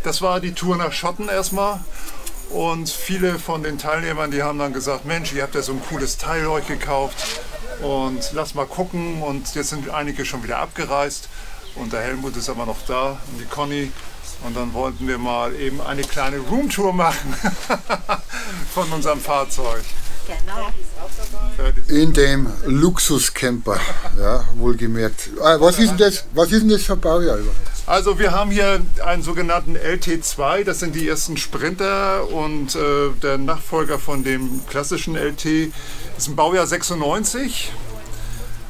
Das war die Tour nach Schotten erstmal. Und viele von den Teilnehmern, die haben dann gesagt, Mensch, ihr habt ja so ein cooles Teil euch gekauft und lass mal gucken. Und jetzt sind einige schon wieder abgereist und der Helmut ist aber noch da und die Conny. Und dann wollten wir mal eben eine kleine Roomtour machen von unserem Fahrzeug. Genau. In dem Luxuscamper, ja, wohlgemerkt. Was ist denn das, was ist denn das für ein Baujahr überhaupt? Also wir haben hier einen sogenannten LT2, das sind die ersten Sprinter und der Nachfolger von dem klassischen LT ist ein Baujahr 96,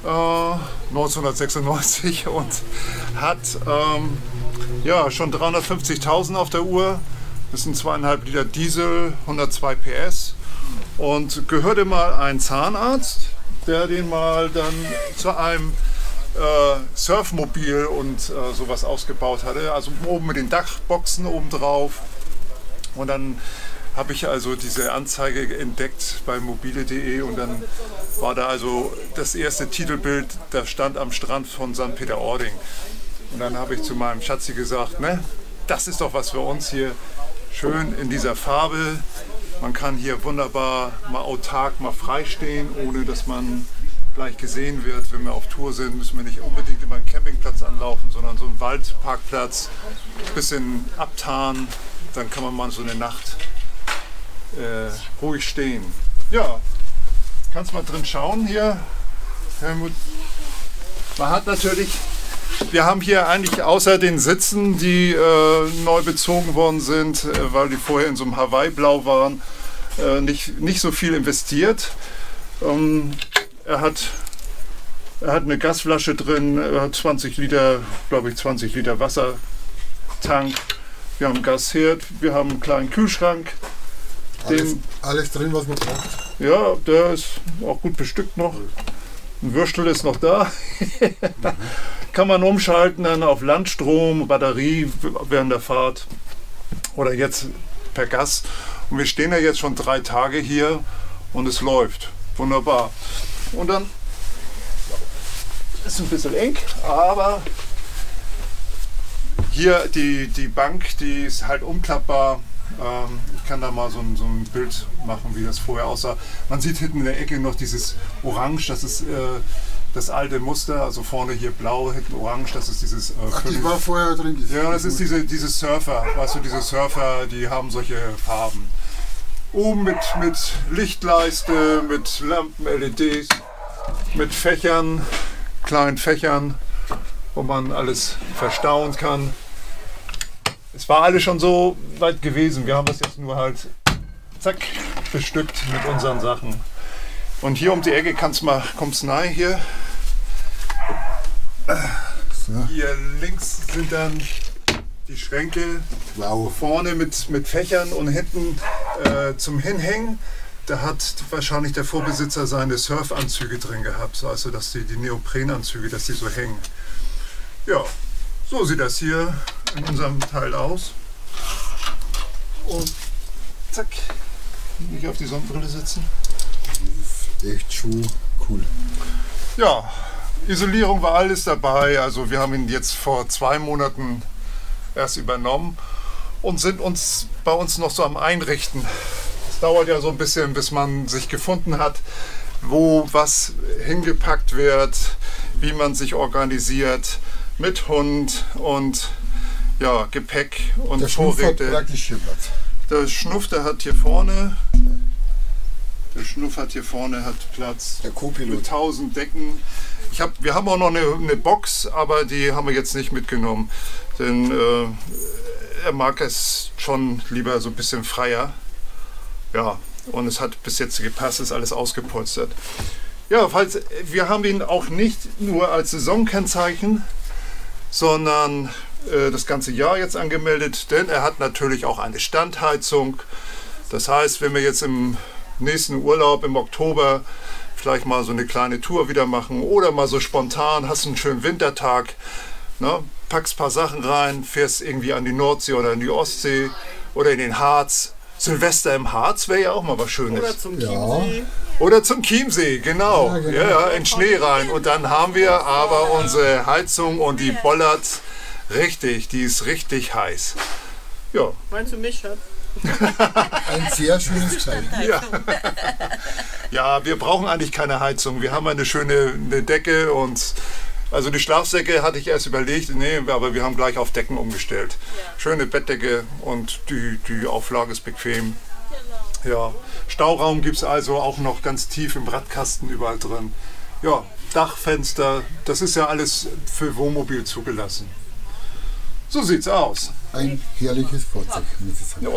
1996 und hat ja, schon 350.000 auf der Uhr. Das sind 2,5 Liter Diesel, 102 PS. Und gehörte mal ein Zahnarzt, der den mal dann zu einem Surfmobil und sowas ausgebaut hatte. Also oben mit den Dachboxen oben drauf. Und dann habe ich also diese Anzeige entdeckt bei mobile.de und dann war da also das erste Titelbild, das stand am Strand von St. Peter-Ording. Und dann habe ich zu meinem Schatzi gesagt, ne, das ist doch was für uns hier, schön in dieser Farbe. Man kann hier wunderbar mal autark, mal frei stehen, ohne dass man gleich gesehen wird. Wenn wir auf Tour sind, müssen wir nicht unbedingt immer einen Campingplatz anlaufen, sondern so einen Waldparkplatz, ein bisschen abtarnen, dann kann man mal so eine Nacht ruhig stehen. Ja, kannst mal drin schauen hier, Helmut. Man hat natürlich, wir haben hier eigentlich außer den Sitzen, die neu bezogen worden sind, weil die vorher in so einem Hawaii-Blau waren, nicht so viel investiert. Er hat eine Gasflasche drin, er hat 20 Liter, glaube ich, 20 Liter Wassertank. Wir haben einen Gasherd, wir haben einen kleinen Kühlschrank. Alles drin, was man braucht. Ja, der ist auch gut bestückt noch. Ein Würstel ist noch da. Kann man umschalten dann auf Landstrom, Batterie während der Fahrt oder jetzt per Gas. Und wir stehen ja jetzt schon 3 Tage hier und es läuft. Wunderbar. Und dann ist ein bisschen eng, aber hier die Bank, die ist halt umklappbar. Ich kann da mal so ein Bild machen, wie das vorher aussah. Man sieht hinten in der Ecke noch dieses Orange, das ist das alte Muster, also vorne hier blau, hinten orange, das ist dieses... Ach, das war vorher drin. Ja, das ist diese Surfer, weißt du, diese Surfer, die haben solche Farben. Oben mit Lichtleiste, mit Lampen, LEDs, mit Fächern, kleinen Fächern, wo man alles verstauen kann. Es war alles schon so weit gewesen. Wir haben das jetzt nur halt, zack, bestückt mit unseren Sachen. Und hier um die Ecke kommst nahe hier. So. Hier links sind dann die Schränke. Wow. Vorne mit Fächern und hinten zum Hinhängen. Da hat wahrscheinlich der Vorbesitzer seine Surfanzüge drin gehabt. Also dass die Neoprenanzüge, dass die so hängen. Ja, so sieht das hier in unserem Teil aus. Und zack, nicht auf die Sonnenbrille sitzen. Das ist echt schon cool. Ja, Isolierung war alles dabei. Also wir haben ihn jetzt vor 2 Monaten erst übernommen und sind uns bei uns noch so am Einrichten. Es dauert ja so ein bisschen, bis man sich gefunden hat, wo was hingepackt wird, wie man sich organisiert mit Hund und ja, Gepäck und der Schnuff Vorräte. Hat praktisch hier Platz. Der Schnuff, der hat hier vorne, der Schnuff hat hier vorne hat Platz. Der Co-Pilot. Mit 1000 Decken. Wir haben auch noch eine Box, aber die haben wir jetzt nicht mitgenommen, denn er mag es schon lieber so ein bisschen freier. Ja, und es hat bis jetzt gepasst, ist alles ausgepolstert. Ja, wir haben ihn auch nicht nur als Saisonkennzeichen, sondern das ganze Jahr jetzt angemeldet, denn er hat natürlich auch eine Standheizung. Das heißt, wenn wir jetzt im nächsten Urlaub im Oktober vielleicht mal so eine kleine Tour wieder machen oder mal so spontan, hast einen schönen Wintertag, ne, packst ein paar Sachen rein, fährst irgendwie an die Nordsee oder in die Ostsee oder in den Harz. Silvester im Harz wäre ja auch mal was Schönes. Oder zum Chiemsee. Ja. Oder zum Chiemsee, genau. Ja, genau. Ja, ja, in Schnee rein. Und dann haben wir aber unsere Heizung und die bollert richtig, die ist richtig heiß. Ja. Meinst du mich, Schatz? Ein sehr schönes Teil. Ja. Ja, wir brauchen eigentlich keine Heizung. Wir haben eine schöne Decke und also die Schlafsäcke hatte ich erst überlegt, nee, aber wir haben gleich auf Decken umgestellt. Ja. Schöne Bettdecke und die Auflage ist bequem. Genau. Ja. Stauraum gibt es also auch noch ganz tief im Radkasten überall drin. Ja, Dachfenster, das ist ja alles für Wohnmobil zugelassen. So sieht's aus. Ein herrliches Fahrzeug, muss ich sagen.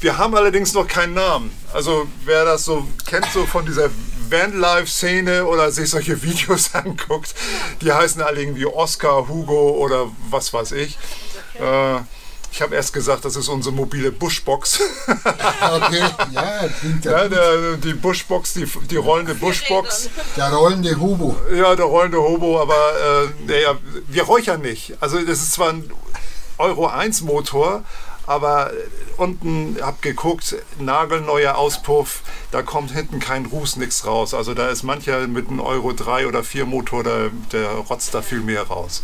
Wir haben allerdings noch keinen Namen. Also wer das so kennt, so von dieser Vanlife-Szene oder sich solche Videos anguckt, die heißen alle irgendwie Oscar, Hugo oder was weiß ich. Ich habe erst gesagt, das ist unsere mobile Bushbox. Okay, ja, klingt ja gut. Ja, die Bushbox, die rollende Bushbox. Der rollende Hobo. Ja, der rollende Hobo, aber naja, wir räuchern nicht. Also das ist zwar ein Euro 1 Motor, aber unten, hab geguckt, nagelneuer Auspuff, da kommt hinten kein Ruß, nix raus. Also da ist mancher mit einem Euro 3 oder 4 Motor, der rotzt da viel mehr raus.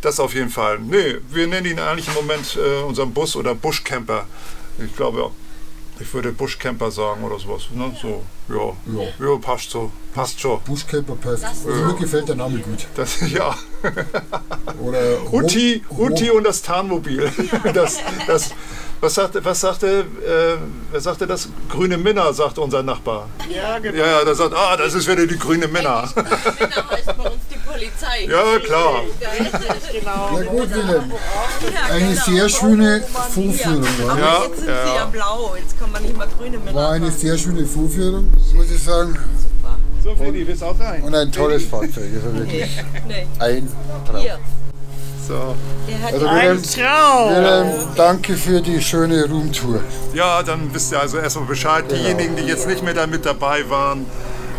Das auf jeden Fall. Nee, wir nennen ihn eigentlich im Moment unseren Bus oder Buschcamper. Ich glaube, ich würde Buschcamper sagen oder sowas. Ne? So, ja. Ja. Ja, passt so. Passt schon. Buschcamper passt. Also mir gefällt der Name gut. Das, ja. Oder Utti und das Tarnmobil. Ja. Was sagte das? Grüne Minna, sagt unser Nachbar. Ja, genau. Ja, der sagt, das ist wieder die grüne Minna. Grüne Minna heißt bei uns die Polizei. Ja, klar. Genau. Ja gut, Wilhelm. Eine sehr schöne Vorführung. Ja. Aber jetzt sind sie ja blau, jetzt kann man nicht mehr grüne Minna. War eine sehr schöne Vorführung, muss ich sagen. Super. So, Feli, willst du auch rein? Und ein tolles Fahrzeug. Also wirklich ein Traum. Hier. So. Also ein Traum! Wilhelm, danke für die schöne Roomtour. Ja, dann wisst ihr also erstmal Bescheid. Genau. Diejenigen, die jetzt nicht mehr da mit dabei waren,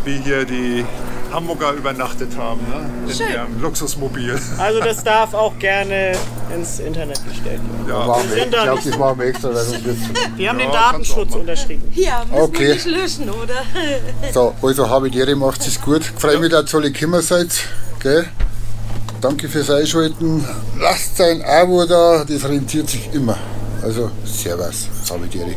wie hier die Hamburger übernachtet haben, ne? In ihrem Luxusmobil. Also das darf auch gerne ins Internet gestellt werden. Ja. Ich glaube, das machen wir extra. Weil sonst wird's wir haben den Datenschutz unterschrieben. Ja, müssen wir nicht löschen, oder? So, also habe die Ehre, macht es gut. Freue mich, dass ihr alle gekommen seid. Gell? Danke fürs Einschalten. Lasst ein Abo da, das rentiert sich immer. Also, servus, habe die Ehre.